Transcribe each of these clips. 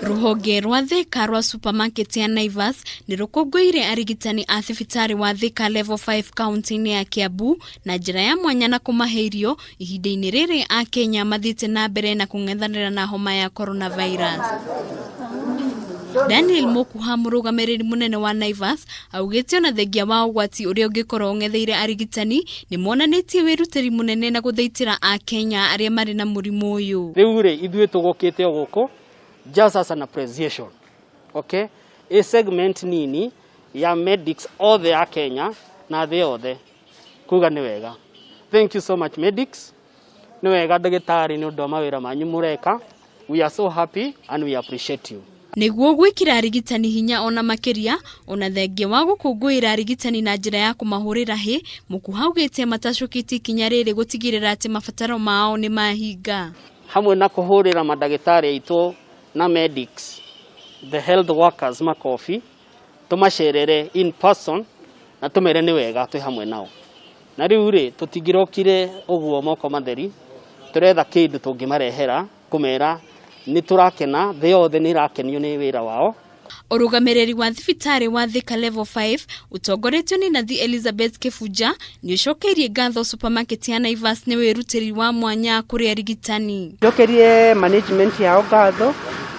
Rũhonge rwa Thika rwa supermarket ya Naivas nĩ rũkũngũĩire arigitani a thibitarĩ wa Thika Level 5 kaunti-inĩ ya Kiambu na njĩra ya mwanya na kũmahe irio ihinda-inĩ rĩrĩ Akenya mathiĩte na mbere na kũng'ethanĩra na homa ya coronavirus. Daniel Mũkuha mũrũgamĩrĩri mũnene wa Naivas augĩte ona thengia wa ũgwati ũrĩa ũngĩkorwo ũng'etheire arigitani nĩ monanĩtie wĩrutĩri mũnene na gũthaitĩra Akenya arĩa marĩ na mũrimũ ũyũ. Rĩu rĩ, ithuĩ tũgũkĩte o gũkũ just as an appreciation, okay, a segment nini ya medics othe a Kenya na thĩ yothe kuga nĩ wega. Thank you so much, medics. Nĩ wega ndagĩtarĩ nĩ ũndũ wa mawĩra manyu mũreka. We are so happy and we appreciate you. Nĩguo gwĩkĩra arigitani hinya ona makĩria, ona thengia wa gũkũngũĩra arigitani na njĩra ya kũmahũrĩra hĩ, Mũkuha augĩte matacũkĩtie ikinya rĩrĩ gũtigĩrĩra atĩ mabataro mao nĩ mahinga. Hamwe na kũhũrĩra mandagĩtarĩ aitũ na medics, the health workers makobi, tũmacerere in person na tũmere nĩ wega twĩ hamwe nao. Na rĩu rĩ, tũtingĩrokire ũguo moko matheri, tũretha kĩndũ tũngĩmarehera kũmera nĩ tũrakena, thĩ yothe nĩ ĩrakenio nĩ wĩra wao. Ũrũgamĩrĩri wa thibitarĩ wa Thika Level 5 ũtongoretio nĩ Nathi Elizabeth Kĩbunja nĩ ũcokeirie ngatho supermarket ya Naivas nĩ wĩrutĩri wa mwanya kũrĩ arigitani. Njokerie management yao ngatho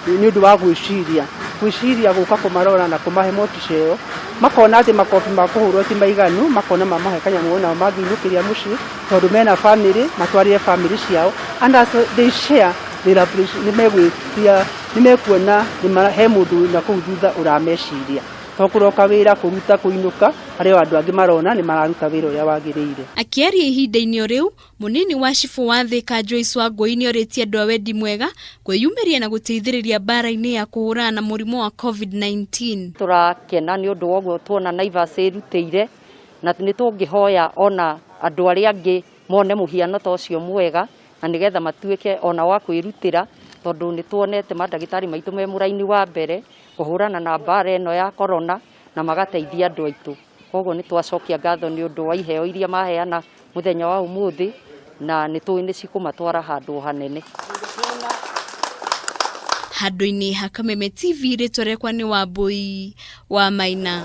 nĩ ũndũ wa gwĩciria gwĩciria gũka kũmarora na kũmahe motisha ĩyo, makona atĩ makobi ma kũhũrwo ti maiganu, makona mamahe kanyamũ onao mangĩinũkĩria mũciĩ tondũ mena family, matwarĩre family ciao, and as they share they appreciate, nĩ megwĩtia, nĩ mekuona he mũndũ na kũu thutha ũrameciria, to kũroka wĩra kũruta kũinũka, harĩ o andũ angĩ marona nĩ mararuta wĩra ũrĩa wagĩrĩire. Akĩaria ihinda-inĩ o rĩu, mũnini wa cibũ wa Thika Joyce Wangũi nĩorĩtie andũ a wendi mwega kwĩyumĩria na gũteithĩrĩria mbara-inĩ ya kũhũrana na mũrimũ wa COVID-19. Tũrakena nĩ ũndũ wa ũguo tuona Naivas ĩrutĩire, na nĩ tũngĩhoya ona andũ arĩa angĩ mone mũhiano ta ũcio mwega, na nĩgetha matuĩke ona wa kwĩrutĩra, tondũ nĩ tuonete mandagĩtarĩ maitũ me mũraini wa mbere kũhũrana na mbara ĩno ya corona na magateithia andũ aitũ. Koguo nĩ twacokia ngatho nĩ ũndũ wa iheo iria maheana mũthenya wa ũmũthĩ, na nĩ tũĩ nĩ cikũmatwara handũ hanene. Handũ-inĩ ha Kameme TV, rĩtwa rĩakwa nĩ Wambũi wa Maina.